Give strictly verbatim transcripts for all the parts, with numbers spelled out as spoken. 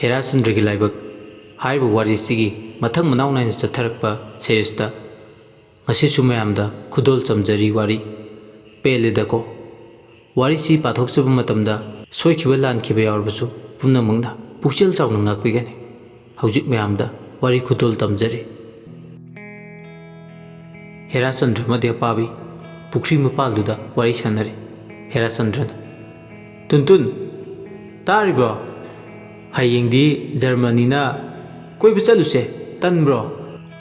ꯍꯦꯔꯥꯆꯟꯗ꯭ꯔꯒꯤ ꯂꯥꯏꯕꯛ ꯍꯥꯏꯔꯤꯕ ꯋꯥꯔꯤꯁꯤꯒꯤ ꯃꯊꯪ ꯃꯅꯥꯎ ꯅꯥꯏꯅ ꯆꯠꯊꯔꯛꯄ ꯁꯦꯔꯤꯁꯇ ꯉꯁꯤꯁꯨ ꯃꯌꯥꯝꯗ ꯈꯨꯗꯣꯜ ꯇꯝꯖꯔꯤ ꯋꯥꯔꯤ꯫ ꯄꯦꯜꯂꯦꯗꯀꯣ꯫ ꯋꯥꯔꯤꯁꯤ ꯄꯥꯊꯣꯛꯆꯕ ꯃꯇꯝꯗ ꯁꯣꯏꯈꯤꯕ ꯂꯥꯟꯈꯤꯕ ꯌꯥꯎꯔꯕꯁꯨ ꯄꯨꯝꯅꯃꯛꯅ ꯄꯨꯛꯆꯦꯜ ꯆꯥꯎꯅ ꯉꯥꯛꯄꯤꯒꯅꯤ꯫ ꯍꯧꯖꯤꯛ ꯃꯌꯥꯝꯗ ꯋꯥꯔꯤ ꯈꯨꯗꯣꯜ ꯇꯝꯖꯔꯤ꯫ ꯍꯦꯔꯥꯆꯟꯗ꯭ꯔ ꯑꯃꯗꯤ ꯑꯄꯥꯕꯤ ꯄꯨꯈ꯭ꯔꯤ ꯃꯄꯥꯜꯗꯨꯗ ꯋꯥꯔꯤ ꯁꯥꯟꯅꯔꯤ꯫ ꯍꯦꯔꯥꯆꯟꯗ꯭ꯔꯅ, "ꯇꯨꯟꯇꯨꯟ, ꯇꯥꯔꯤꯕ꯭ꯔꯣ? ꯍꯌꯦꯡꯗꯤ ꯖꯔꯃꯅꯤꯅ ꯀꯣꯏꯕ ꯆꯠꯂꯨꯁꯦ, ꯇꯟꯕ꯭ꯔꯣ?"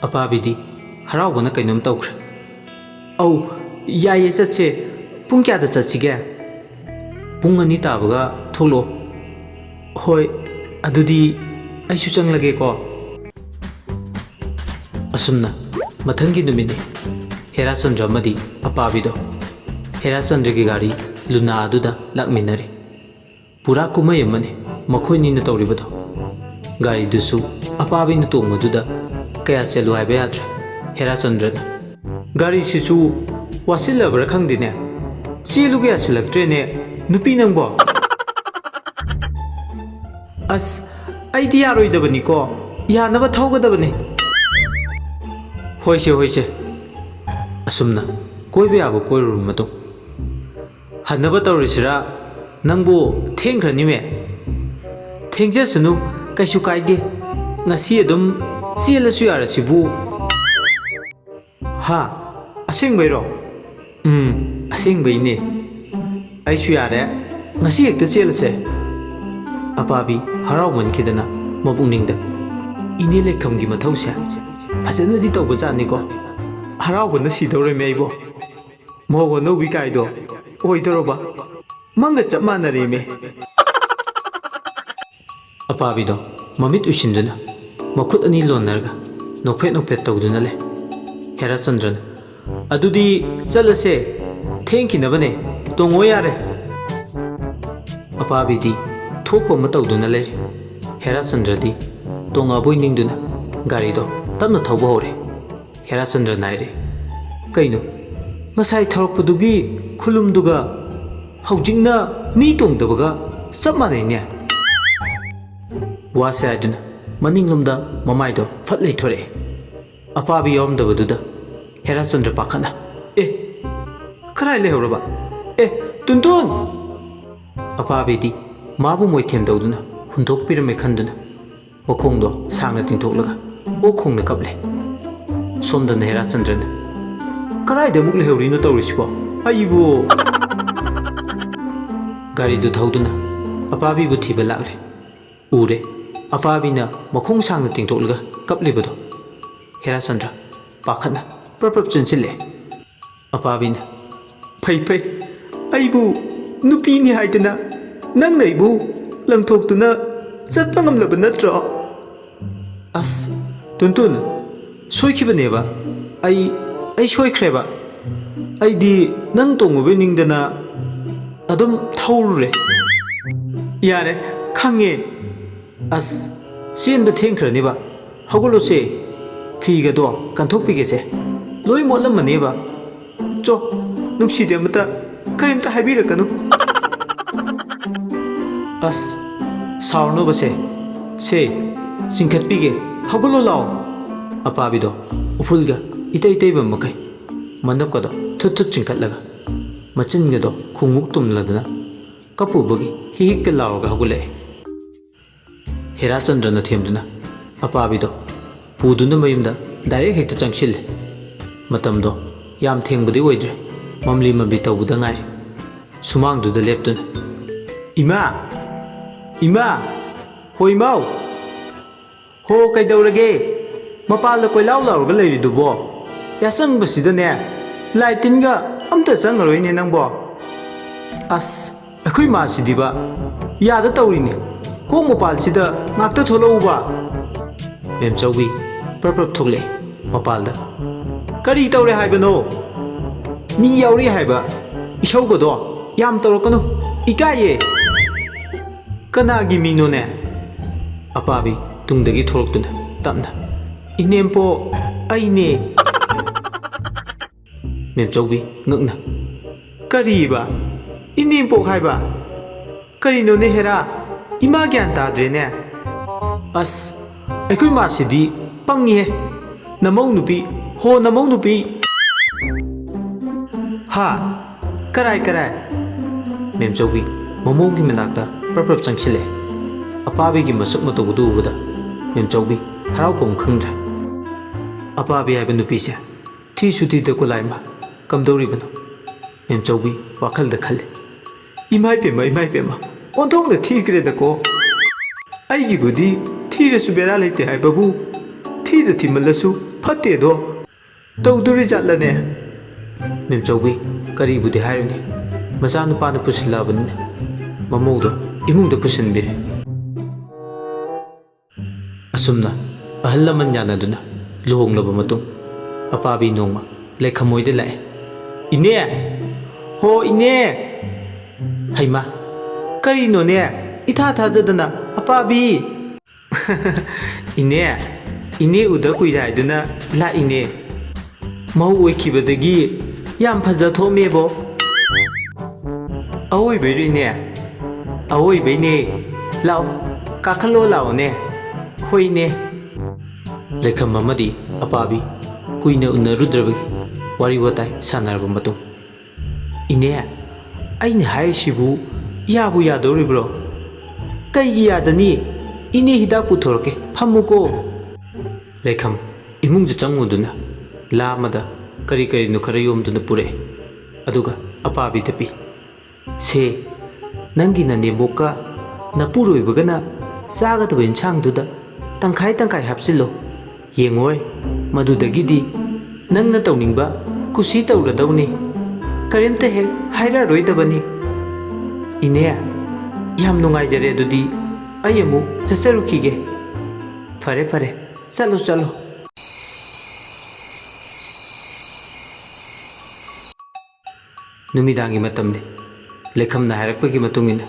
ꯑꯄꯥꯕꯤꯗꯤ ꯍꯔꯥꯎꯕꯅ ꯀꯩꯅꯣꯝ ꯇꯧꯈ꯭ꯔꯦ꯫ "ꯑꯧ, ꯌꯥꯏꯌꯦ, ꯆꯠꯁꯦ꯫ ꯄꯨꯡ ꯀꯌꯥꯗ ꯆꯠꯁꯤꯒꯦ?" "ꯄꯨꯡ ꯑꯅꯤ ꯇꯥꯕꯒ ꯊꯣꯛꯂꯛꯑꯣ꯫" "ꯍꯣꯏ, ꯑꯗꯨꯗꯤ ꯑꯩꯁꯨ ꯆꯪꯂꯒꯦꯀꯣ꯫" ꯑꯁꯨꯝꯅ ꯃꯊꯪꯒꯤ ꯅꯨꯃꯤꯠꯅꯤ꯫ ꯍꯦꯔꯥꯆꯟꯗ꯭ꯔ ꯑꯃꯗꯤ ꯑꯄꯥꯕꯤꯗꯣ ꯍꯦꯔꯥꯆꯟꯗ꯭ꯔꯒꯤ ꯒꯥꯔꯤ ꯂꯨꯅꯥ ꯑꯗꯨꯗ ꯂꯥꯛꯃꯤꯟꯅꯔꯤ꯫ ꯄꯨꯔꯥ ꯀꯨꯝꯍꯩ ꯑꯃꯅꯤ ꯃꯈꯣꯏꯅꯤꯅ ꯇꯧꯔꯤꯕꯗꯣ꯫ ꯒꯥꯔꯤꯗꯨꯁꯨ ꯑꯄꯥꯕꯤꯅ ꯇꯣꯡꯕꯗꯨꯗ ꯀꯌꯥ ꯆꯦꯜꯂꯨ ꯍꯥꯏꯕ ꯌꯥꯗ꯭ꯔꯦ꯫ ꯍꯦꯔꯥꯆꯟꯗ꯭ꯔꯅ, "ꯒꯥꯔꯤꯁꯤꯁꯨ ꯋꯥꯁꯤꯜꯂꯕ꯭ꯔꯥ ꯈꯪꯗꯦꯅꯦ, ꯆꯦꯜꯂꯨꯒ ꯌꯥꯁꯤꯜꯂꯛꯇ꯭ꯔꯦꯅꯦ, ꯅꯨꯄꯤ ꯅꯪꯕꯣ!" "ꯑꯁ, ꯑꯩꯗꯤ ꯌꯥꯔꯣꯏꯗꯕꯅꯤꯀꯣ, ꯌꯥꯅꯕ ꯊꯧꯒꯗꯕꯅꯤ꯫" "ꯍꯣꯏꯁꯦ, ꯍꯣꯏꯁꯦ꯫" ꯑꯁꯨꯝꯅ ꯀꯣꯏꯕ ꯌꯥꯕ ꯀꯣꯏꯔꯨꯔꯕ ꯃꯇꯨꯡ, "ꯍꯟꯅꯕ ꯇꯧꯔꯤꯁꯤꯔꯥ? ꯅꯪꯕꯨ ꯊꯦꯡꯈ꯭ꯔꯅꯤꯃꯦ꯫" "ꯊꯦꯡꯖꯁꯅꯨ, ꯀꯩꯁꯨ ꯀꯥꯏꯗꯦ꯫ ꯉꯁꯤ ꯑꯗꯨꯝ ꯆꯦꯜꯂꯁꯨ ꯌꯥꯔꯁꯤꯕꯨ꯫" "ꯍꯥ? ꯑꯁꯦꯡꯕꯩꯔꯣ?" "ꯎꯝ, ꯑꯁꯦꯡꯕꯩꯅꯦ꯫ ꯑꯩꯁꯨ ꯌꯥꯔꯦ꯫ ꯉꯁꯤ ꯍꯦꯛꯇ ꯆꯦꯜꯂꯁꯦ꯫" ꯑꯄꯥꯕꯤ ꯍꯔꯥꯎꯃꯟꯈꯤꯗꯅ ꯃꯄꯨꯛꯅꯤꯡꯗ, "ꯏꯅꯦ ꯂꯩꯈꯝꯒꯤ ꯃꯊꯧꯁꯦ ꯐꯖꯅꯗꯤ ꯇꯧꯕꯖꯥꯠꯅꯤꯀꯣ꯫ ꯍꯔꯥꯎꯕꯅ ꯁꯤꯗꯧꯔꯦꯃꯦ ꯑꯩꯕꯣ꯫ ꯃꯧ ꯑꯅꯧꯕꯤ ꯀꯥꯏꯗꯣ ꯑꯣꯏꯗꯧꯔꯕ꯫ ꯃꯪꯒ ꯆꯞ ꯃꯥꯟꯅꯔꯦꯃꯦ꯫" ꯑꯄꯥꯕꯤꯗꯣ ꯃꯃꯤꯠ ꯎꯏꯁꯤꯟꯗꯨꯅ ꯃꯈꯨꯠ ꯑꯅꯤ ꯂꯣꯟꯅꯔꯒ ꯅꯣꯛꯐꯦꯠ ꯅꯣꯛꯐꯦꯠ ꯇꯧꯗꯨꯅ ꯂꯩ꯫ ꯍꯦꯔꯥꯆꯟꯗ꯭ꯔꯅ, "ꯑꯗꯨꯗꯤ ꯆꯠꯂꯁꯦ, ꯊꯦꯡꯈꯤꯅꯕꯅꯦ, ꯇꯣꯡꯉꯣ ꯌꯥꯔꯦ꯫" ꯑꯄꯥꯕꯤꯗꯤ ꯊꯣꯛꯄ ꯑꯃ ꯇꯧꯗꯨꯅ ꯂꯩꯔꯦ꯫ ꯍꯦꯔꯥꯆꯟꯗ꯭ꯔꯗꯤ ꯇꯣꯡꯉꯕꯣꯏ ꯅꯤꯡꯗꯨꯅ ꯒꯥꯔꯤꯗꯣ ꯇꯞꯅ ꯊꯧꯕ ꯍꯧꯔꯦ꯫ ꯍꯦꯔꯥꯆꯟꯗ꯭ꯔ ꯅꯥꯏꯔꯦ꯫ "ꯀꯩꯅꯣ, ꯉꯁꯥꯏ ꯊꯧꯔꯛꯄꯗꯨꯒꯤ ꯈꯨꯂꯨꯝꯗꯨꯒ ꯍꯧꯖꯤꯛꯅ ꯃꯤ ꯇꯣꯡꯗꯕꯒ ꯆꯞ ꯃꯥꯟꯅꯩꯅꯦ?" ꯋꯥꯁꯦ ꯍꯥꯏꯗꯨꯅ ꯃꯅꯤꯡꯂꯣꯝꯗ ꯃꯃꯥꯏꯗꯣ ꯐꯠ ꯂꯩꯊꯣꯔꯛꯑꯦ꯫ ꯑꯄꯥꯕꯤ ꯌꯥꯎꯔꯝꯗꯕꯗꯨꯗ ꯍꯦꯔꯥꯆꯟꯗ꯭ꯔ ꯄꯥꯈꯠꯅ, "ꯑꯦ, ꯀꯗꯥꯏ ꯂꯩꯍꯧꯔꯕ? ꯑꯦ, ꯇꯨꯟꯇꯨꯟ!" ꯑꯄꯥꯕꯤꯗꯤ ꯃꯥꯕꯨ ꯃꯣꯏꯊꯦꯝ ꯇꯧꯗꯨꯅ ꯍꯨꯟꯗꯣꯛꯄꯤꯔꯝꯃꯦ ꯈꯟꯗꯨꯅ ꯃꯈꯣꯡꯗꯣ ꯁꯥꯡꯅ ꯇꯤꯡꯊꯣꯛꯂꯒ ꯑꯣꯛ ꯈꯣꯡꯅ ꯀꯞꯂꯦ꯫ ꯁꯣꯝꯗꯅ ꯍꯦꯔꯥꯆꯟꯗ꯭ꯔꯅ, "ꯀꯗꯥꯏꯗ ꯑꯃꯨꯛ ꯂꯩꯍꯧꯔꯤꯅꯣ ꯇꯧꯔꯤꯁꯤꯕꯣ? ꯑꯩꯕꯨ!" ꯒꯥꯔꯤꯗꯨ ꯊꯧꯗꯨꯅ ꯑꯄꯥꯕꯤꯕꯨ ꯊꯤꯕ ꯂꯥꯛꯂꯦ꯫ ꯎꯔꯦ, ꯑꯄꯥꯕꯤꯅ ꯃꯈꯣꯡ ꯁꯥꯡꯅ ꯇꯤꯡꯊꯣꯛꯂꯒ ꯀꯞꯂꯤꯕꯗꯣ꯫ ꯍꯦꯔꯥꯆꯟꯗ꯭ꯔ ꯄꯥꯈꯠꯅ ꯄ꯭ꯔꯞ ꯄ꯭ꯔꯞ ꯆꯦꯟꯁꯤꯜꯂꯦ꯫ ꯑꯄꯥꯕꯤꯅ, "ꯐꯩ ꯐꯩ, ꯑꯩꯕꯨ ꯅꯨꯄꯤꯅꯤ ꯍꯥꯏꯗꯅ ꯅꯪꯅ ꯑꯩꯕꯨ ꯂꯪꯊꯣꯛꯇꯨꯅ ꯆꯠꯄ ꯉꯝꯂꯕ ꯅꯠꯇ꯭ꯔꯣ?" "ꯑꯁ, ꯇꯨꯟꯇꯨꯟ, ꯁꯣꯏꯈꯤꯕꯅꯦꯕ꯫ ꯑꯩ, ꯑꯩ ꯁꯣꯏꯈ꯭ꯔꯦꯕ꯫ ꯑꯩꯗꯤ ꯅꯪ ꯇꯣꯡꯉꯨꯕꯩ ꯅꯤꯡꯗꯅ ꯑꯗꯨꯝ ꯊꯧꯔꯨꯔꯦ꯫" "ꯌꯥꯔꯦ, ꯈꯪꯉꯦ꯫ ꯑꯁ, ꯆꯦꯟꯕ ꯊꯦꯡꯈ꯭ꯔꯅꯤꯕ꯫ ꯍꯧꯒꯠꯂꯣꯁꯦ, ꯐꯤꯒꯗꯣ ꯀꯟꯊꯣꯛꯄꯤꯒꯦꯁꯦ꯫ ꯂꯣꯏ ꯃꯣꯠꯂꯝꯃꯅꯦꯕ꯫ ꯆꯣ, ꯅꯨꯡꯁꯤꯗꯦ, ꯑꯃꯇ ꯀꯔꯤꯝꯇ ꯍꯥꯏꯕꯤꯔꯛꯀꯅꯨ꯫" "ꯑꯁ, ꯁꯥꯎꯔꯅꯣꯕꯁꯦ꯫ ꯁꯦ, ꯆꯤꯡꯈꯠꯄꯤꯒꯦ, ꯍꯧꯒꯠꯂꯣ ꯂꯥꯎ꯫" ꯑꯄꯥꯕꯤꯗꯣ ꯎꯐꯨꯜꯒ ꯏꯇꯩ ꯇꯩꯕ ꯃꯈꯩ ꯃꯅꯞꯀꯗꯣ ꯊꯨꯠ ꯊꯨꯠ ꯆꯤꯡꯈꯠꯂꯒ ꯃꯆꯤꯟꯒꯗꯣ ꯈꯣꯡꯃꯨꯛ ꯇꯨꯝꯂꯗꯅ ꯀꯞꯄꯨꯕꯒꯤ ꯍꯤꯍꯤꯛꯀ ꯂꯥꯎꯔꯒ ꯍꯧꯒꯠꯂꯛꯑꯦ꯫ ꯍꯦꯔꯥꯆꯟꯗ꯭ꯔꯅ ꯊꯦꯝꯗꯨꯅ ꯑꯄꯥꯕꯤꯗꯣ ꯄꯨꯗꯨꯅ ꯃꯌꯨꯝꯗ ꯗꯥꯏꯔꯦꯛ ꯍꯦꯛꯇ ꯆꯪꯁꯤꯜꯂꯦ꯫ ꯃꯇꯝꯗꯣ ꯌꯥꯝ ꯊꯦꯡꯕꯗꯤ ꯑꯣꯏꯗ꯭ꯔꯦ, ꯃꯝꯂꯤ ꯃꯝꯂꯤ ꯇꯧꯕꯗ ꯉꯥꯏꯔꯤ꯫ ꯁꯨꯃꯥꯡꯗꯨꯗ ꯂꯦꯞꯇꯨꯅ, "ꯏꯃꯥ! ꯏꯃꯥ! ꯍꯣ ꯏꯃꯥꯎ! ꯍꯣ, ꯀꯩꯗꯧꯔꯒꯦ? ꯃꯄꯥꯟꯗ ꯀꯣꯏꯂꯥꯎ ꯂꯥꯎꯔꯒ ꯂꯩꯔꯤꯗꯨꯕꯣ? ꯌꯥꯆꯪꯕꯁꯤꯗꯅꯦ, ꯂꯥꯏ ꯇꯤꯟꯒ ꯑꯝꯇ ꯆꯪꯉꯔꯣꯏꯅꯦ ꯅꯪꯕꯣ꯫ ꯑꯁ, ꯑꯩꯈꯣꯏ ꯃꯥꯁꯤꯗꯤꯕ ꯌꯥꯗ ꯇꯧꯔꯤꯅꯦ꯫ ꯀꯣꯛ ꯃꯄꯥꯜꯁꯤꯗ ꯉꯥꯛꯇ ꯊꯣꯛꯂꯛꯎꯕ꯫" ꯃꯦꯝꯆꯧꯕꯤ ꯄ꯭ꯔꯞ ꯄ꯭ꯔꯞ ꯊꯣꯛꯂꯛꯑꯦ ꯃꯄꯥꯜꯗ꯫ "ꯀꯔꯤ ꯇꯧꯔꯦ ꯍꯥꯏꯕꯅꯣ? ꯃꯤ ꯌꯥꯎꯔꯛꯑꯦ ꯍꯥꯏꯕ ꯏꯁꯧꯒꯗꯣ ꯌꯥꯝ ꯇꯧꯔꯛꯀꯅꯨ, ꯏꯀꯥꯏꯌꯦ꯫" "ꯀꯅꯥꯒꯤ ꯃꯤꯅꯣꯅꯦ?" ꯑꯄꯥꯕꯤ ꯇꯨꯡꯗꯒꯤ ꯊꯣꯛꯂꯛꯇꯨꯅ ꯇꯞꯅ, "ꯏꯅꯦꯝꯄꯣꯛ, ꯑꯩꯅꯦ꯫" ꯃꯦꯝꯆꯧꯕꯤ ꯉꯛꯅ, "ꯀꯔꯤꯕ? ꯏꯅꯦꯝꯄꯣꯛ ꯍꯥꯏꯕ? ꯀꯔꯤꯅꯣꯅꯦ ꯍꯦꯔꯥ? ꯏꯃꯥ ꯒ꯭ꯌꯥꯟ ꯇꯥꯗ꯭ꯔꯦꯅꯦ꯫" ꯑꯁ, ꯑꯩꯈꯣꯏ ꯃꯥꯁꯤꯗꯤ ꯄꯪꯉꯤꯍꯦ꯫ ꯅꯃꯧ ꯅꯨꯄꯤ, ꯍꯣ ꯅꯃꯧ ꯅꯨꯄꯤ꯫ ꯍꯥ? ꯀꯔꯥꯏ, ꯀꯔꯥꯏ? ꯃꯦꯝꯆꯧꯕꯤ ꯃꯃꯧꯒꯤ ꯃꯅꯥꯛꯇ ꯄ꯭ꯔꯞ ꯄ꯭ꯔꯞ ꯆꯪꯁꯤꯜꯂꯛꯑꯦ꯫ ꯑꯄꯥꯕꯤꯒꯤ ꯃꯁꯛ ꯃꯇꯧ ꯑꯗꯨ ꯎꯕꯗ ꯃꯦꯝꯆꯧꯕꯤ ꯍꯔꯥꯎꯐꯝ ꯈꯪꯗ꯭ꯔꯦ꯫ ꯑꯄꯥꯕꯤ ꯍꯥꯏꯕ ꯅꯨꯄꯤꯁꯦ ꯊꯤꯁꯨ ꯊꯤꯗ ꯀꯣꯂꯥꯏꯃ ꯀꯝꯗꯧꯔꯤꯕꯅꯣ? ꯃꯦꯝꯆꯧꯕꯤ ꯋꯥꯈꯜꯗ ꯈꯜꯂꯤ꯫ ꯏꯃꯥꯏ ꯄꯦꯝꯃ, ꯏꯃꯥꯏ ꯄꯦꯝꯃ, ꯑꯣꯟꯊꯣꯛꯅ ꯊꯤꯈ꯭ꯔꯦꯗꯀꯣ꯫ ꯑꯩꯒꯤꯕꯨꯗꯤ ꯊꯤꯔꯁꯨ ꯕꯦꯔꯥ ꯂꯩꯇꯦ ꯍꯥꯏꯕꯕꯨ, ꯊꯤꯗ ꯊꯤꯃꯜꯂꯁꯨ ꯐꯠꯇꯦꯗꯣ꯫ ꯇꯧꯗꯣꯔꯤꯖꯥꯠꯂꯅꯦ? ꯃꯦꯝꯆꯧꯕꯤ ꯀꯔꯤꯕꯨꯗꯤ ꯍꯥꯏꯔꯨꯅꯤ, ꯃꯆꯥꯅꯨꯄꯥꯅ ꯄꯨꯁꯤꯜꯂꯛꯑꯕꯅꯤꯅ꯫ ꯃꯃꯧꯗꯣ ꯏꯃꯨꯡꯗ ꯄꯨꯁꯤꯟꯕꯤꯔꯦ꯫ ꯑꯁꯨꯝꯅ ꯑꯍꯜ ꯂꯃꯟ ꯌꯥꯅꯗꯨꯅ ꯂꯨꯍꯣꯡꯂꯕ ꯃꯇꯨꯡ, ꯑꯄꯥꯕꯤ ꯅꯣꯡꯃ ꯂꯩꯈꯝ ꯍꯣꯏꯗ ꯂꯥꯛꯑꯦ꯫ "ꯏꯅꯦ! ꯍꯣ ꯏꯅꯦ!" "ꯍꯩꯃꯥ! ꯀꯔꯤꯅꯣꯅꯦ? ꯏꯊꯥ ꯊꯥꯖꯗꯅ ꯑꯄꯥꯕꯤ!" "ꯏꯅꯦ, ꯏꯅꯦ ꯎꯗ ꯀꯨꯏꯔꯦ ꯍꯥꯏꯗꯨꯅ ꯂꯥꯛꯏꯅꯦ꯫ ꯃꯧ ꯑꯣꯏꯈꯤꯕꯗꯒꯤ ꯌꯥꯝ ꯐꯖ ꯊꯣꯛꯑꯝꯃꯦꯕꯣ꯫" "ꯑꯋꯣꯏꯕꯩꯔꯣ ꯏꯅꯦ?" "ꯑꯋꯣꯏꯕꯩꯅꯦ꯫ ꯂꯥꯛꯑꯣ, ꯀꯥꯈꯠꯂꯣ ꯂꯥꯛꯑꯣꯅꯦ꯫" "ꯍꯣꯏꯅꯦ꯫" ꯂꯩꯈꯝ ꯑꯃꯗꯤ ꯑꯄꯥꯕꯤ ꯀꯨꯏꯅ ꯎꯅꯔꯨꯗ꯭ꯔꯕꯒꯤ ꯋꯥꯔꯤ ꯋꯥꯇꯥꯏ ꯁꯥꯟꯅꯔꯕ ꯃꯇꯨꯡ, "ꯏꯅꯦ, ꯑꯩꯅ ꯍꯥꯏꯔꯤꯁꯤꯕꯨ ꯌꯥꯕꯨ ꯌꯥꯗꯧꯔꯤꯕ꯭ꯔꯣ?" "ꯀꯩꯒꯤ ꯌꯥꯗꯅꯤ? ꯏꯅꯦ ꯍꯤꯗꯥꯛ ꯄꯨꯊꯣꯔꯛꯀꯦ, ꯐꯝꯃꯨꯀꯣ꯫" ꯂꯩꯈꯝ ꯏꯃꯨꯡꯗ ꯆꯪꯉꯨꯗꯨꯅ ꯂꯥ ꯑꯃꯗ ꯀꯔꯤ ꯀꯔꯤꯅꯣ ꯈꯔ ꯌꯣꯝꯗꯨꯅ ꯄꯨꯔꯛꯑꯦ꯫ ꯑꯗꯨꯒ ꯑꯄꯥꯕꯤꯗ ꯄꯤ꯫ "ꯁꯦ, ꯅꯪꯒꯤ ꯅꯅꯦꯝꯕꯣꯛꯀ ꯅꯄꯨꯔꯣꯏꯕꯒꯅ ꯆꯥꯒꯗꯕ ꯏꯟꯁꯥꯡꯗꯨꯗ ꯇꯪꯈꯥꯏ ꯇꯪꯈꯥꯏ ꯍꯥꯞꯆꯤꯜꯂꯣ꯫ ꯌꯦꯡꯉꯣꯏ, ꯃꯗꯨꯗꯒꯤꯗꯤ ꯅꯪꯅ ꯇꯧꯅꯤꯡꯕ ꯀꯨꯁꯤ ꯇꯧꯔꯗꯧꯅꯤ꯫ ꯀꯔꯤꯝꯇ ꯍꯦꯛ ꯍꯥꯏꯔꯛꯑꯔꯣꯏꯗꯕꯅꯤ꯫" "ꯏꯅꯦ, ꯌꯥꯝ ꯅꯨꯡꯉꯥꯏꯖꯔꯦ꯫ ꯑꯗꯨꯗꯤ ꯑꯩ ꯑꯃꯨꯛ ꯆꯠꯆꯔꯨꯈꯤꯒꯦ꯫" "ꯐꯔꯦ, ꯐꯔꯦ, ꯆꯠꯂꯣ, ꯆꯠꯂꯣ꯫" ꯅꯨꯃꯤꯗꯥꯡꯒꯤ ꯃꯇꯝꯅꯤ꯫ ꯂꯩꯈꯝꯅ ꯍꯥꯏꯔꯛꯄꯒꯤ ꯃꯇꯨꯡ ꯏꯟꯅ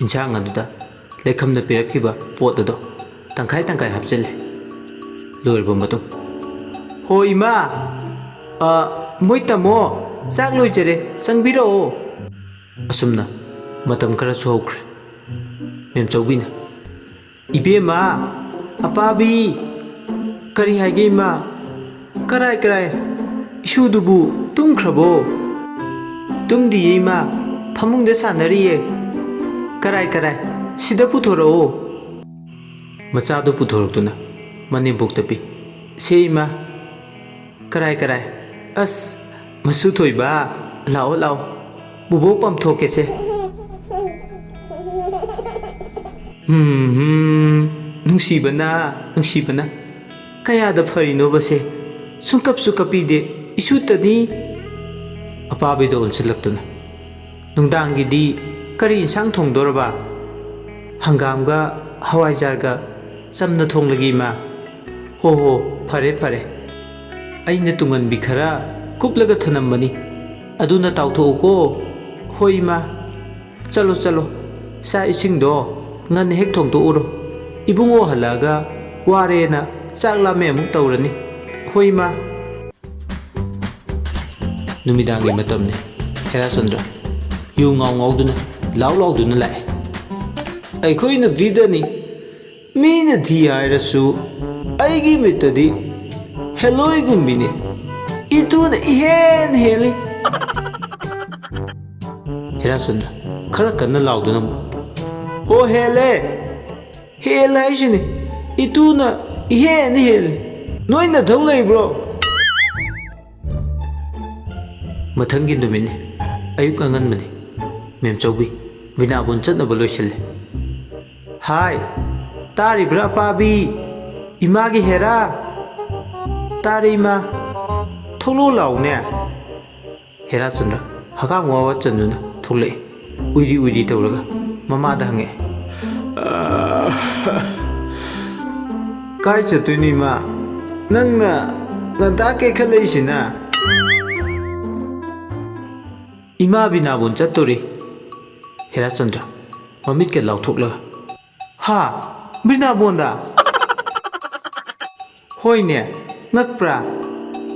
ꯏꯟꯁꯥꯡ ꯑꯗꯨꯗ ꯂꯩꯈꯝꯅ ꯄꯤꯔꯛꯈꯤꯕ ꯄꯣꯠ ꯑꯗꯣ ꯇꯪꯈꯥꯏ ꯇꯪꯈꯥꯏ ꯍꯥꯞꯆꯤꯜꯂꯦ꯫ ꯂꯣꯏꯔꯕ ꯃꯇꯨꯡ, "ꯍꯣ ꯏꯃꯥ, ꯑ, ꯃꯣꯏ ꯇꯥꯃꯣ, ꯆꯥꯛ ꯂꯣꯏꯖꯔꯦ, ꯆꯪꯕꯤꯔꯛꯑꯣ꯫" ꯑꯁꯨꯝꯅ ꯃꯇꯝ ꯈꯔꯁꯨ ꯍꯧꯈ꯭ꯔꯦ꯫ ꯃꯦꯝꯆꯧꯕꯤꯅ, "ꯏꯕꯦꯝꯃ, ꯑꯄꯥꯕꯤ! ꯀꯔꯤ ꯍꯥꯏꯒꯦ, ꯏꯃꯥ? ꯀꯔꯥꯏ, ꯀꯔꯥꯏ? ꯏꯁꯨꯗꯨꯕꯨ ꯇꯨꯝꯈ꯭ꯔꯕꯣ? ꯇꯨꯝꯗꯤꯌꯦ, ꯏꯃꯥ꯫ ꯐꯃꯨꯡꯗ ꯁꯥꯟꯅꯔꯤꯌꯦ꯫ ꯀꯔꯥꯏ, ꯀꯔꯥꯏ? ꯁꯤꯗ ꯄꯨꯊꯣꯔꯛꯑꯣ꯫ ꯃꯆꯥꯗꯨ ꯄꯨꯊꯣꯔꯛꯇꯨꯅ ꯃꯅꯦꯝꯕꯣꯛꯇ ꯄꯤ꯫ ꯁꯦ, ꯏꯃꯥ꯫ ꯀꯔꯥꯏ, ꯀꯔꯥꯏ? ꯑꯁ, ꯃꯁꯨ ꯊꯣꯏꯕ, ꯂꯥꯛꯑꯣ, ꯂꯥꯛꯑꯣ꯫ ꯕꯨꯕꯣꯛ ꯄꯝꯊꯣꯛꯀꯦꯁꯦ꯫ ꯍꯨꯝ, ꯍꯨꯝ, ꯅꯨꯡꯁꯤꯕꯅ, ꯅꯨꯡꯁꯤꯕꯅ꯫ ꯀꯌꯥꯗ ꯐꯔꯤꯅꯣꯕꯁꯦ? ꯁꯨꯡꯀꯞꯁꯨ ꯀꯞꯄꯤꯗꯦ, ꯏꯁꯨꯇꯅꯤ꯫ ꯑꯄꯥꯕꯤꯗ ꯑꯣꯟꯁꯤꯜꯂꯛꯇꯨꯅ, ꯅꯨꯡꯗꯥꯡꯒꯤꯗꯤ ꯀꯔꯤ ꯏꯟꯁꯥꯡ ꯊꯣꯡꯗꯣꯔꯕ? ꯍꯪꯒꯥꯝꯒ ꯍꯋꯥꯏꯖꯥꯔꯒ ꯆꯝꯅ ꯊꯣꯡꯂꯒꯦ, ꯏꯃꯥ꯫ ꯍꯣ ꯍꯣ, ꯐꯔꯦ ꯐꯔꯦ꯫ ꯑꯩꯅ ꯇꯨꯡꯍꯟꯕꯤ ꯈꯔ ꯀꯨꯞꯂꯒ ꯊꯅꯝꯕꯅꯤ, ꯑꯗꯨꯅ ꯇꯥꯎꯊꯣꯛꯎꯀꯣ꯫ ꯍꯣꯏ, ꯏꯃꯥ꯫ ꯆꯠꯂꯣ, ꯆꯠꯂꯣ꯫ ꯆꯥꯛ ꯏꯁꯤꯡꯗꯣ ꯉꯟꯅ ꯍꯦꯛ ꯊꯣꯡꯗꯣꯛꯎꯔꯣ꯫ ꯏꯕꯨꯡꯉꯣ ꯍꯜꯂꯛꯑꯒ ꯋꯥꯔꯦꯅ ꯆꯥꯛ ꯂꯥꯝꯃꯦ ꯑꯃꯨꯛ ꯇꯧꯔꯅꯤ꯫ ꯍꯣꯏ, ꯏꯃꯥ꯫ ꯅꯨꯃꯤꯗꯥꯡꯒꯤ ꯃꯇꯝꯅꯤ꯫ ꯍꯦꯔꯥꯆꯟꯗ꯭ꯔ ꯌꯨ ꯉꯥꯎ ꯉꯥꯎꯗꯨꯅ, ꯂꯥꯎ ꯂꯥꯎꯗꯨꯅ ꯂꯥꯛꯑꯦ꯫ ꯑꯩꯈꯣꯏ ꯅꯨꯄꯤꯗꯅꯤ꯫ ꯃꯤꯅ ꯊꯤ ꯍꯥꯏꯔꯁꯨ ꯑꯩꯒꯤ ꯃꯤꯠꯇꯗꯤ ꯍꯦꯂꯣꯏꯒꯨꯝꯕꯤꯅꯤ꯫ ꯏꯇꯨꯅ ꯏꯍꯦꯟ ꯍꯦꯜꯂꯤ꯫ ꯍꯦꯔꯥꯆꯟꯗ꯭ꯔ ꯈꯔ ꯀꯟꯅ ꯂꯥꯎꯗꯨꯅ ꯑꯃꯨꯛ, "ꯍꯣ, ꯍꯦꯜꯂꯦ! ꯍꯦꯜꯂꯦ ꯍꯥꯏꯁꯤꯅꯤ! ꯏꯇꯨꯅ ꯏꯍꯦꯟ ꯍꯦꯜꯂꯤ! ꯅꯣꯏ ꯅꯊꯧ ꯂꯩꯕ꯭ꯔꯣ?" ꯃꯊꯪꯒꯤ ꯅꯨꯃꯤꯠꯅꯤ꯫ ꯑꯌꯨꯛ ꯑꯉꯟꯕꯅꯤ꯫ ꯃꯦꯝꯆꯧꯕꯤ ꯕꯤꯅꯥꯕꯣꯟ ꯆꯠꯅꯕ ꯂꯣꯏꯁꯤꯜꯂꯦ꯫ "ꯍꯥꯏ, ꯇꯥꯔꯤꯕ꯭ꯔꯥ ꯑꯄꯥꯕꯤ? ꯏꯃꯥꯒꯤ ꯍꯦꯔꯥ?" "ꯇꯥꯔꯦ, ꯏꯃꯥ꯫ ꯊꯣꯛꯂꯛꯑꯣ ꯂꯥꯎꯅꯦ꯫" ꯍꯦꯔꯥꯆꯟꯗ꯭ꯔ ꯍꯀꯥꯝ ꯋꯥ ꯋꯥ ꯆꯟꯗꯨꯅ ꯊꯣꯛꯂꯛꯏ꯫ ꯎꯏꯔꯤ ꯎꯏꯔꯤ ꯇꯧꯔꯒ ꯃꯃꯥꯗ ꯍꯪꯉꯛꯑꯦ꯫ "ꯀꯥꯏ ꯆꯠꯇꯣꯏꯅꯣ, ꯏꯃꯥ? ꯅꯪꯅ ꯉꯟꯇꯥ ꯀꯦꯈꯠꯂꯛꯏꯁꯤꯅ?" "ꯏꯃꯥ ꯕꯤꯅꯥꯕꯣꯟ ꯆꯠꯇꯣꯔꯤ꯫" ꯍꯦꯔꯥꯆꯟꯗ꯭ꯔ ꯃꯃꯤꯠꯀ ꯂꯥꯎꯊꯣꯛꯂꯒ, "ꯍꯥ? ꯕ꯭ꯔꯤꯟꯗꯥꯕꯣꯟꯗ?" "ꯍꯣꯏꯅꯦ, ꯉꯛꯄ꯭ꯔꯥ?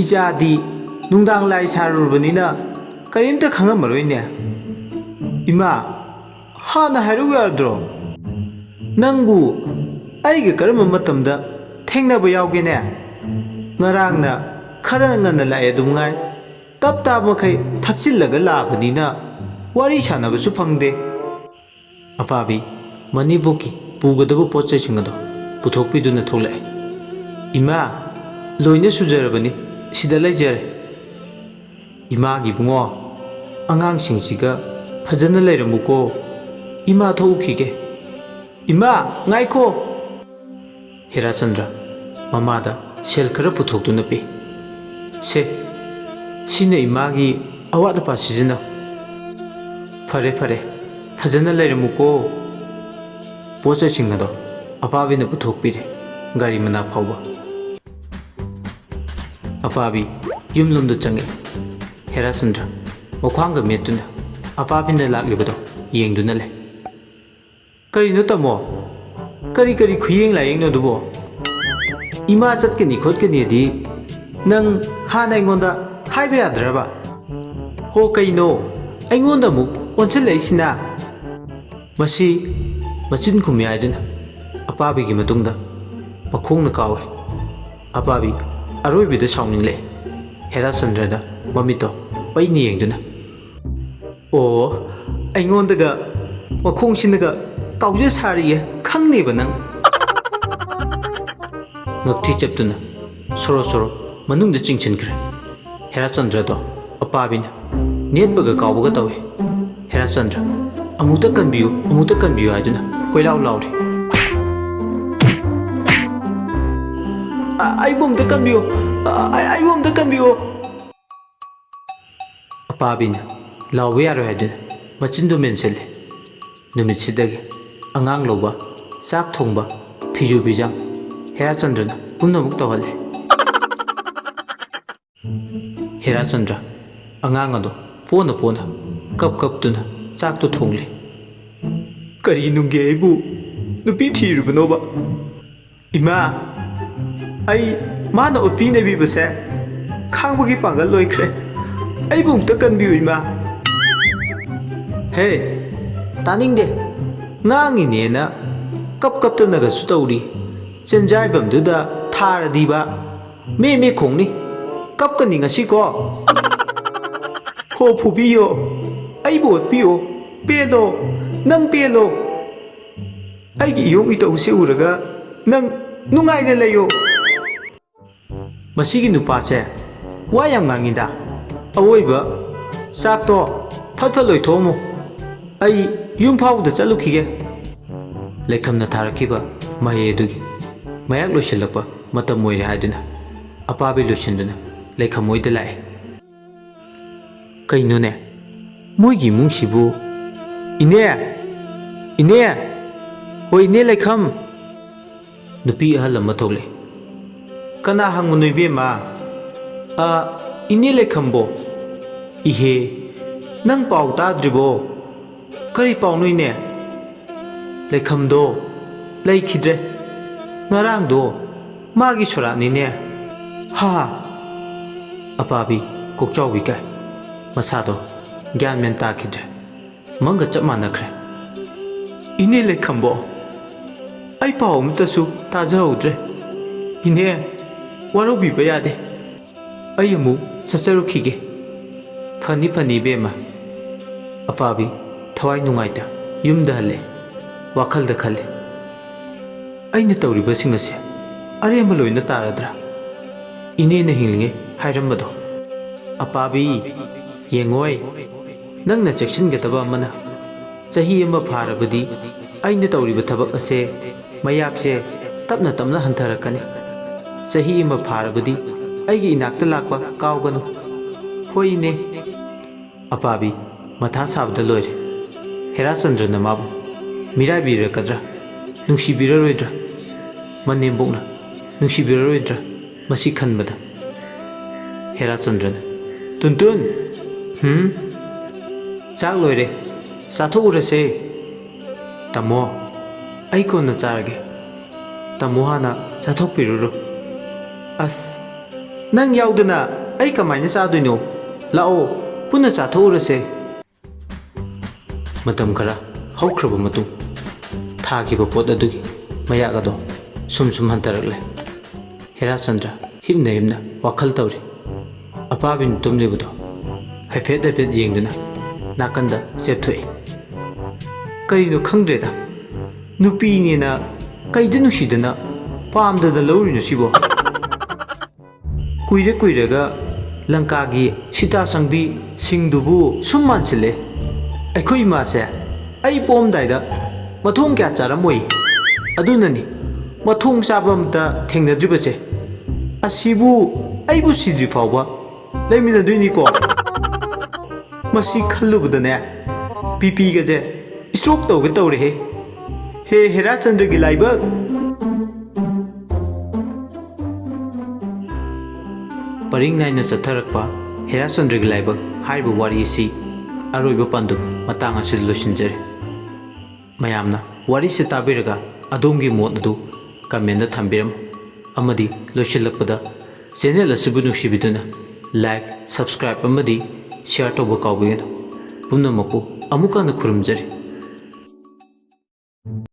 ꯏꯆꯥꯗꯤ ꯅꯨꯡꯗꯥꯡ ꯂꯥꯏ ꯁꯥꯔꯨꯔꯕꯅꯤꯅ ꯀꯔꯤꯝꯇ ꯈꯪꯉꯝꯃꯔꯣꯏꯅꯦ꯫" "ꯏꯃꯥ, ꯍꯥꯟꯅ ꯍꯥꯏꯔꯛꯎ ꯌꯥꯗ꯭ꯔꯣ? ꯅꯪꯕꯨ ꯑꯩꯒ ꯀꯔꯝꯕ ꯃꯇꯝꯗ ꯊꯦꯡꯅꯕ ꯌꯥꯎꯒꯦꯅꯦ? ꯉꯔꯥꯡꯅ ꯈꯔ ꯉꯟꯅ ꯂꯥꯛꯑꯦ ꯑꯗꯨꯝ ꯉꯥꯏ꯫ ꯇꯞ ꯇꯥꯕ ꯃꯈꯩ ꯊꯛꯆꯤꯜꯂꯒ ꯂꯥꯛꯑꯕꯅꯤꯅ ꯋꯥꯔꯤ ꯁꯥꯟꯅꯕꯁꯨ ꯐꯪꯗꯦ꯫ ꯑꯄꯥꯕꯤ ꯃꯅꯤꯕꯨꯛꯀꯤ ꯄꯨꯒꯗꯕ ꯄꯣꯠ ꯆꯩꯁꯤꯡ ꯑꯗꯣ ꯄꯨꯊꯣꯛꯄꯤꯗꯨꯅ ꯊꯣꯛꯂꯛꯑꯦ꯫ "ꯏꯃꯥ, ꯂꯣꯏꯅ ꯁꯨꯖꯔꯕꯅꯤ, ꯁꯤꯗ ꯂꯩꯖꯔꯦ꯫" "ꯏꯃꯥꯒꯤ ꯏꯕꯨꯡꯉꯣ, ꯑꯉꯥꯡꯁꯤꯡꯁꯤꯒ ꯐꯖꯅ ꯂꯩꯔꯝꯃꯨꯀꯣ꯫ ꯏꯃꯥ ꯊꯣꯛꯎꯈꯤꯒꯦ꯫" "ꯏꯃꯥ, ꯉꯥꯏꯈꯣ!" ꯍꯦꯔꯥꯆꯟꯗ꯭ꯔ ꯃꯃꯥꯗ ꯁꯦꯜ ꯈꯔ ꯄꯨꯊꯣꯛꯇꯨꯅ ꯄꯤ꯫ "ꯁꯦ, ꯁꯤꯅ ꯏꯃꯥꯒꯤ ꯑꯋꯥꯠ ꯑꯄꯥ ꯁꯤꯖꯤꯟꯅꯧ꯫" "ꯐꯔꯦ, ꯐꯔꯦ, ꯐꯖꯅ ꯂꯩꯔꯝꯃꯨꯀꯣ꯫" ꯄꯣꯠ ꯆꯩꯁꯤꯡ ꯑꯗꯣ ꯑꯄꯥꯕꯤꯅ ꯄꯨꯊꯣꯛꯄꯤꯔꯦ, ꯒꯥꯔꯤ ꯃꯅꯥꯛ ꯐꯥꯎꯕ꯫ ꯑꯄꯥꯕꯤ ꯌꯨꯝꯂꯣꯝꯗ ꯆꯪꯉꯛꯏ꯫ ꯍꯦꯔꯥꯆꯟꯗ꯭ꯔ ꯃꯈ꯭ꯋꯥꯡꯒ ꯃꯦꯠꯇꯨꯅ ꯑꯄꯥꯕꯤꯅ ꯂꯥꯛꯂꯤꯕꯗꯣ ꯌꯦꯡꯗꯨꯅ ꯂꯩ꯫ "ꯀꯔꯤꯅꯣ ꯇꯥꯃꯣ? ꯀꯔꯤ ꯀꯔꯤ ꯈꯨꯌꯦꯡ ꯂꯥꯌꯦꯡꯅꯣ ꯑꯗꯨꯕꯣ? ꯏꯃꯥ ꯆꯠꯀꯅꯤ ꯈꯣꯠꯀꯅꯤꯗꯤ ꯅꯪ ꯍꯥꯟꯅ ꯑꯩꯉꯣꯟꯗ ꯍꯥꯏꯕ ꯌꯥꯗ꯭ꯔꯕ? ꯍꯣ, ꯀꯩꯅꯣ ꯑꯩꯉꯣꯟꯗ ꯑꯃꯨꯛ ꯑꯣꯟꯁꯤꯜꯂꯛꯏꯁꯤꯅ?" ꯃꯁꯤ ꯃꯆꯤꯟ ꯈꯨꯝꯃꯤ ꯍꯥꯏꯗꯨꯅ ꯑꯄꯥꯕꯤꯒꯤ ꯃꯇꯨꯡꯗ ꯃꯈꯣꯡꯅ ꯀꯥꯎꯏ꯫ ꯑꯄꯥꯕꯤ ꯑꯔꯣꯏꯕꯤꯗ ꯁꯥꯎꯅꯤꯡꯂꯛꯏ꯫ ꯍꯦꯔꯥꯆꯟꯗ꯭ꯔꯗ ꯃꯃꯤꯠꯇꯣ ꯄꯩꯅ ꯌꯦꯡꯗꯨꯅ, "ꯑꯣ, ꯑꯩꯉꯣꯟꯗꯒ ꯃꯈꯣꯡꯁꯤꯅꯒ ꯀꯥꯎꯖ ꯁꯥꯔꯤꯌꯦ ꯈꯪꯅꯦꯕ ꯅꯪ?" ꯉꯛꯊꯤ ꯆꯞꯇꯨꯅ ꯁꯣꯔꯣ ꯁꯣꯔꯣ ꯃꯅꯨꯡꯗ ꯆꯤꯡꯁꯤꯟꯈ꯭ꯔꯦ꯫ ꯍꯦꯔꯥꯆꯟꯗ꯭ꯔꯗꯣ ꯑꯄꯥꯕꯤꯅ ꯅꯦꯠꯄꯒ ꯀꯥꯎꯕꯒ ꯇꯧꯏ꯫ ꯍꯦꯔꯥꯆꯟꯗ꯭ꯔ, "ꯑꯃꯨꯛꯇ ꯀꯟꯕꯤꯌꯨ, ꯑꯃꯨꯛꯇ ꯀꯟꯕꯤꯌꯨ" ꯍꯥꯏꯗꯨꯅ ꯀꯣꯏꯂꯥꯎ ꯂꯥꯎꯔꯤ꯫ "ꯑ-, ꯑꯩꯕꯨ ꯑꯃꯨꯛꯇ ꯀꯟꯕꯤꯌꯨ, ꯑ-, ꯑ-, ꯑꯩꯕꯨ ꯑꯃꯨꯛꯇ ꯀꯟꯕꯤꯌꯨ!" ꯑꯄꯥꯕꯤꯅ ꯂꯥꯎꯕ ꯌꯥꯔꯣꯏ ꯍꯥꯏꯗꯨꯅ ꯃꯆꯤꯟꯗꯨ ꯃꯦꯟꯁꯤꯜꯂꯤ꯫ ꯅꯨꯃꯤꯠꯁꯤꯗꯒꯤ ꯑꯉꯥꯡ ꯂꯧꯕ, ꯆꯥꯛ ꯊꯣꯡꯕ, ꯐꯤꯖꯨ ꯐꯤꯖꯥꯝ ꯍꯦꯔꯥꯆꯟꯗ꯭ꯔꯅ ꯄꯨꯝꯅꯃꯛ ꯇꯧꯍꯜꯂꯤ꯫ ꯍꯦꯔꯥꯆꯟꯗ꯭ꯔ ꯑꯉꯥꯡ ꯑꯗꯣ ꯄꯣꯅ ꯄꯣꯅ ꯀꯞ ꯀꯞꯇꯨꯅ ꯆꯥꯛꯇꯣ ꯊꯣꯡꯂꯤ꯫ "ꯀꯔꯤ ꯅꯨꯡꯒꯤ ꯑꯩꯕꯨ ꯅꯨꯄꯤ ꯊꯤꯔꯨꯕꯅꯣꯕ? ꯏꯃꯥ, ꯑꯩ ꯃꯥꯅ ꯑꯣꯠꯄꯤ ꯅꯩꯕꯤꯕꯁꯦ ꯈꯥꯡꯕꯒꯤ ꯄꯥꯡꯒꯜ ꯂꯣꯏꯈ꯭ꯔꯦ꯫ ꯑꯩꯕꯨ ꯑꯃꯨꯛꯇ ꯀꯟꯕꯤꯌꯨ ꯏꯃꯥ꯫" "ꯍꯦ, ꯇꯥꯅꯤꯡꯗꯦ꯫ ꯉꯥꯡꯉꯤꯅꯦꯅ ꯀꯞ ꯀꯞꯇꯅꯒꯁꯨ ꯇꯧꯔꯤ꯫ ꯆꯦꯟꯖꯥꯏꯕꯝꯗꯨꯗ ꯊꯥꯔꯗꯤꯕ ꯃꯦ ꯃꯦ ꯈꯣꯡꯅꯤ꯫ "ꯀꯞꯀꯅꯤ ꯉꯁꯤꯀꯣ꯫ ꯍꯣ ꯐꯨꯕꯤꯌꯣ, ꯑꯩꯕꯨ ꯑꯣꯠꯄꯤꯌꯣ, ꯄꯦꯜꯂꯣ, ꯅꯪ ꯄꯦꯜꯂꯣ꯫ ꯑꯩꯒꯤ ꯏꯌꯣꯡ ꯏꯇꯧꯁꯦ ꯎꯔꯒ ꯅꯪ ꯅꯨꯡꯉꯥꯏꯅ ꯂꯩꯌꯣ"꯫ ꯃꯁꯤꯒꯤ ꯅꯨꯄꯥꯁꯦ ꯋꯥ ꯌꯥꯝ ꯉꯥꯡꯉꯤꯗ꯫ "ꯑꯋꯣꯏꯕ, ꯆꯥꯛꯇꯣ ꯐꯠ ꯐꯠ ꯂꯣꯏꯊꯣꯛꯑꯝꯃꯨ꯫ ꯑꯩ ꯌꯨꯝ ꯐꯥꯎꯕꯗ ꯆꯠꯂꯨꯈꯤꯒꯦ"꯫ ꯂꯩꯈꯝꯅ ꯊꯥꯔꯛꯈꯤꯕ ꯃꯍꯩ ꯑꯗꯨꯒꯤ ꯃꯌꯥꯛ ꯂꯣꯏꯁꯤꯜꯂꯛꯄ ꯃꯇꯝ ꯑꯣꯏꯔꯦ ꯍꯥꯏꯗꯨꯅ ꯑꯄꯥꯕꯤ ꯂꯣꯏꯁꯤꯟꯗꯨꯅ ꯂꯩꯈꯝ ꯍꯣꯏꯗ ꯂꯥꯛꯑꯦ꯫ "ꯀꯩꯅꯣꯅꯦ? ꯃꯣꯏꯒꯤ ꯏꯃꯨꯡꯁꯤꯕꯨ? ꯏꯅꯦ! ꯏꯅꯦ! ꯍꯣꯏ, ꯏꯅꯦ ꯂꯩꯈꯝ!" ꯅꯨꯄꯤ ꯑꯍꯜ ꯑꯃ ꯊꯣꯛꯂꯛꯏ꯫ "ꯀꯅꯥ ꯍꯪꯕꯅꯣ ꯏꯕꯦꯝꯃ?" "ꯑ, ꯏꯅꯦ ꯂꯩꯈꯝꯕꯣ?" "ꯏꯍꯦ, ꯅꯪ ꯄꯥꯎ ꯇꯥꯗ꯭ꯔꯤꯕꯣ?" "ꯀꯔꯤ ꯄꯥꯎꯅꯣ ꯏꯅꯦ?" "ꯂꯩꯈꯝꯗꯣ ꯂꯩꯈꯤꯗ꯭ꯔꯦ꯫ ꯉꯔꯥꯡꯗꯣ ꯃꯥꯒꯤ ꯁꯣꯔꯥꯠꯅꯤꯅꯦ"꯫ "ꯍꯥ?" ꯑꯄꯥꯕꯤ ꯀꯣꯛꯆꯥꯎꯕꯤ ꯀꯥꯏ꯫ ꯃꯁꯥꯗꯣ ꯒ꯭ꯌꯥꯟ ꯃꯦꯟ ꯇꯥꯈꯤꯗ꯭ꯔꯦ꯫ ꯃꯪꯒ ꯆꯞ ꯃꯥꯟꯅꯈ꯭ꯔꯦ꯫ "ꯏꯅꯦ ꯂꯩꯈꯝꯕꯣ, ꯑꯩ ꯄꯥꯎ ꯑꯃꯠꯇꯁꯨ ꯇꯥꯖꯍꯧꯗ꯭ꯔꯦ꯫ ꯏꯅꯦ, ꯋꯥꯔꯧꯕꯤꯕ ꯌꯥꯗꯦ꯫ ꯑꯩ ꯑꯃꯨꯛ ꯆꯠꯆꯔꯨꯈꯤꯒꯦ"꯫ "ꯐꯅꯤ ꯐꯅꯤ ꯏꯕꯦꯝꯃ"꯫ ꯑꯄꯥꯕꯤ ꯊꯋꯥꯏ ꯅꯨꯡꯉꯥꯏꯇ ꯌꯨꯝꯗ ꯍꯜꯂꯦ꯫ ꯋꯥꯈꯜꯗ ꯈꯜꯂꯦ, "ꯑꯩꯅ ꯇꯧꯔꯤꯕꯁꯤꯡ ꯑꯁꯦ ꯑꯔꯦꯝꯕ ꯂꯣꯏꯅ ꯇꯥꯔꯗ꯭ꯔꯥ? ꯏꯅꯦꯅ ꯍꯤꯡꯂꯤꯉꯩ ꯍꯥꯏꯔꯝꯕꯗꯣ"꯫ "ꯑꯄꯥꯕꯤ, ꯌꯦꯡꯉꯣꯏ, ꯅꯪꯅ ꯆꯦꯛꯁꯤꯟꯒꯗꯕ ꯑꯃꯅ, ꯆꯍꯤ ꯑꯃ ꯐꯥꯔꯕꯗꯤ ꯑꯩꯅ ꯇꯧꯔꯤꯕ ꯊꯕꯛ ꯑꯁꯦ ꯃꯌꯥꯛꯁꯦ ꯇꯞꯅ ꯇꯞꯅ ꯍꯟꯊꯔꯛꯀꯅꯤ꯫ ꯆꯍꯤ ꯑꯃ ꯐꯥꯔꯕꯗꯤ ꯑꯩꯒꯤ ꯏꯅꯥꯛꯇ ꯂꯥꯛꯄ ꯀꯥꯎꯒꯅꯨ"꯫ "ꯍꯣꯏ ꯏꯅꯦ"꯫ ꯑꯄꯥꯕꯤ ꯃꯊꯥ ꯁꯥꯕꯗ ꯂꯣꯏꯔꯦ꯫ ꯍꯦꯔꯥꯆꯟꯗ꯭ꯔꯅ ꯃꯥꯕꯨ ꯃꯤꯔꯥꯏꯕꯤꯔꯛꯀꯗ꯭ꯔꯥ? ꯅꯨꯡꯁꯤꯕꯤꯔꯔꯣꯏꯗ꯭ꯔꯥ? ꯃꯅꯦꯝꯕꯣꯛꯅ ꯅꯨꯡꯁꯤꯕꯤꯔꯔꯣꯏꯗ꯭ꯔꯥ? ꯃꯁꯤ ꯈꯟꯕꯗ ꯍꯦꯔꯥꯆꯟꯗ꯭ꯔꯅ, "ꯇꯨꯟꯇꯨꯟ! ꯍꯨꯝ? ꯆꯥꯛ ꯂꯣꯏꯔꯦ, ꯆꯥꯊꯣꯛꯎꯔꯁꯦ"꯫ "ꯇꯥꯃꯣ, ꯑꯩ ꯀꯣꯟꯅ ꯆꯥꯔꯒꯦ꯫ ꯇꯥꯃꯣ ꯍꯥꯟꯅ ꯆꯥꯊꯣꯛꯄꯤꯔꯨꯔꯣ"꯫ "ꯑꯁ, ꯅꯪ ꯌꯥꯎꯗꯅ ꯑꯩ ꯀꯃꯥꯏꯅ ꯆꯥꯗꯣꯏꯅꯣ? ꯂꯥꯛꯑꯣ, ꯄꯨꯟꯅ ꯆꯥꯊꯣꯛꯎꯔꯁꯦ"꯫ ꯃꯇꯝ ꯈꯔ ꯍꯧꯈ꯭ꯔꯕ ꯃꯇꯨꯡ, ꯊꯥꯈꯤꯕ ꯄꯣꯠ ꯑꯗꯨꯒꯤ ꯃꯌꯥꯛ ꯑꯗꯣ ꯁꯨꯝ ꯁꯨꯝ ꯍꯟꯊꯔꯛꯂꯦ꯫ ꯍꯦꯔꯥꯆꯟꯗ꯭ꯔ ꯍꯤꯞꯅ ꯍꯤꯞꯅ ꯋꯥꯈꯜ ꯇꯧꯔꯤ꯫ ꯑꯄꯥꯕꯤꯅ ꯇꯨꯝꯂꯤꯕꯗꯣ ꯍꯥꯏꯐꯦꯠ ꯍꯥꯏꯐꯦꯠ ꯌꯦꯡꯗꯨꯅ ꯅꯥꯀꯟꯗ ꯆꯦꯞꯊꯣꯛꯏ꯫ ꯀꯔꯤꯅꯣ ꯈꯪꯗ꯭ꯔꯦꯗ, ꯅꯨꯄꯤꯅꯦꯅ ꯀꯩꯗ ꯅꯨꯡꯁꯤꯗꯅ ꯄꯥꯝꯗꯅ ꯂꯧꯔꯤꯅꯣ ꯁꯤꯕꯣ? ꯀꯨꯏꯔ ꯀꯨꯏꯔꯒ ꯂꯪꯀꯥꯒꯤ ꯁꯤꯇꯥ ꯁꯪꯕꯤ ꯁꯤꯡꯗꯨꯕꯨ ꯁꯨꯝ ꯃꯥꯟꯁꯤꯜꯂꯦ꯫ ꯑꯩꯈꯣꯏ ꯏꯃꯥꯁꯦ ꯑꯩ ꯄꯣꯛꯑꯝꯗꯥꯏꯗ ꯃꯊꯣꯡ ꯀꯌꯥ ꯆꯥꯔꯝꯃꯣꯏ꯫ ꯑꯗꯨꯅꯅꯤ ꯃꯊꯣꯡ ꯆꯥꯕ ꯑꯝꯇ ꯊꯦꯡꯅꯗ꯭ꯔꯤꯕꯁꯦ꯫ ꯑꯁꯤꯕꯨ ꯑꯩꯕꯨ ꯁꯤꯗ꯭ꯔꯤ ꯐꯥꯎꯕ ꯂꯩꯃꯤꯟꯅꯗꯣꯏꯅꯤꯀꯣ꯫ ꯃꯁꯤ ꯈꯜꯂꯨꯕꯗꯅꯦ ꯕꯤ ꯄꯤꯒꯁꯦ ꯁ꯭ꯇ꯭ꯔꯣꯛ ꯇꯧꯒꯦ ꯇꯧꯔꯦꯍꯦ꯫ ꯍꯦ ꯍꯦꯔꯥꯆꯟꯗ꯭ꯔꯒꯤ ꯂꯥꯏꯕꯛ! ꯄꯔꯤꯡ ꯅꯥꯏꯅ ꯆꯠꯊꯔꯛꯄ ꯍꯦꯔꯥꯆꯟꯗ꯭ꯔꯒꯤ ꯂꯥꯏꯕꯛ ꯍꯥꯏꯔꯤꯕ ꯋꯥꯔꯤ ꯑꯁꯤ ꯑꯔꯣꯏꯕ ꯄꯥꯟꯗꯨꯞ ꯃꯇꯥꯡ ꯑꯁꯤꯗ ꯂꯣꯏꯁꯤꯟꯖꯔꯦ꯫ ꯃꯌꯥꯝꯅ ꯋꯥꯔꯤꯁꯤ ꯇꯥꯕꯤꯔꯒ ꯑꯗꯣꯝꯒꯤ ꯃꯣꯠ ꯑꯗꯨ ꯀꯃꯦꯟꯗ ꯊꯝꯕꯤꯔꯝꯃꯨ꯫ ꯑꯃꯗꯤ ꯂꯣꯏꯁꯤꯜꯂꯛꯄꯗ ꯆꯦꯅꯦꯜ ꯑꯁꯤꯕꯨ ꯅꯨꯡꯁꯤꯕꯤꯗꯨꯅ ꯂꯥꯏꯛ, ꯁꯕꯁꯀ꯭ꯔꯥꯏꯕ ꯑꯃꯗꯤ ꯁꯤꯌꯥꯔ ꯇꯧꯕ ꯀꯥꯎꯕꯤꯒꯅꯨ꯫ ꯄꯨꯝꯅꯃꯛꯄꯨ ꯑꯃꯨꯛ ꯍꯟꯅ ꯈꯨꯔꯨꯝꯖꯔꯤ꯫